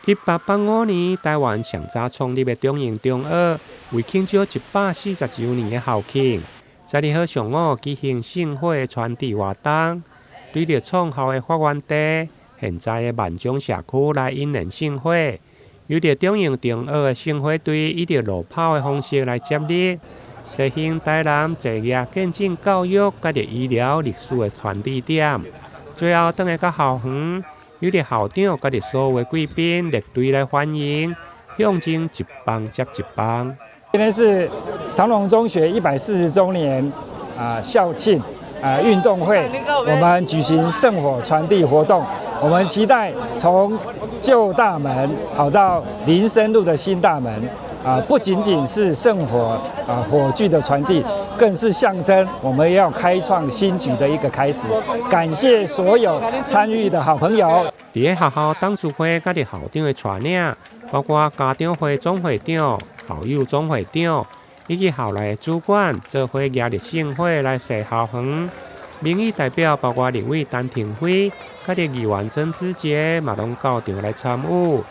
1885年，台灣上早創立的中榮中學，為慶祝140週年的校慶，12號上午舉行聖火的傳遞活動，對著創校的發源地，現在的萬眾社區來引燃聖火，由著中榮中學的聖火隊以著路跑的方式來接力，西興台南坐額見證教育佮醫療歷史的傳遞點，最後轉來到校園，由著校長佮所有的貴賓列隊來歡迎，象徵一棒接一棒。今天是長榮中學140週年啊校慶啊運動會，我們舉行聖火傳遞活動。我們期待從舊大門跑到林森路的新大門啊，不僅僅是聖火啊火炬的傳遞，更是象徵我們要開創新局的一個開始。感謝所有參與的好朋友。佇咧學校董事會佮著校長的帶領，包括家長會總會長、校友總會長以及校內的主管，做伙舉著聖火來踅校園。民意代表包括立委陳亭妃、佮著議員曾志傑嘛，攏到場來參與。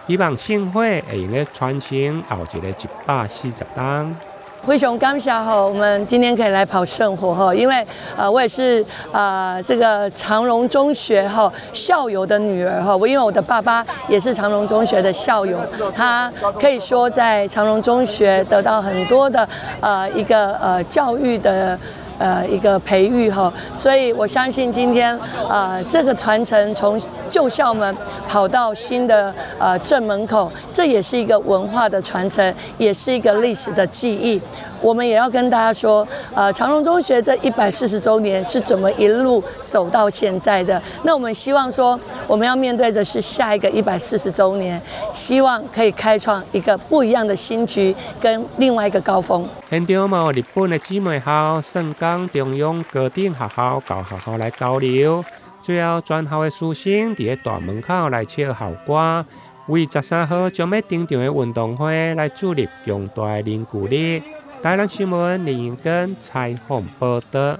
希望聖火會用得傳承後一个140冬。非常感謝哈，我們今天可以來跑聖火哈，因為我也是這個長榮中學哈校友的女兒哈，我因為我的爸爸也是長榮中學的校友，他可以說在長榮中學得到很多的一個教育的一個培育哈，所以我相信今天這個傳承從舊校門跑到新的正門口，這也是一個文化的傳承，也是一個歷史的記憶。我們也要跟大家說，長榮中學這140週年是怎麼一路走到現在的？那我們希望說，我們要面對的是下一個140週年，希望可以開創一個不一樣的新局，跟另外一個高峰。現場嘛有日本的姊妹校盛岡中央高等學校到學校來交流，最後全校的師生佇咧大門口來唱校歌，為13號將欲登場的運動會來注入強大的凝聚力。台南新聞林英根採訪報導。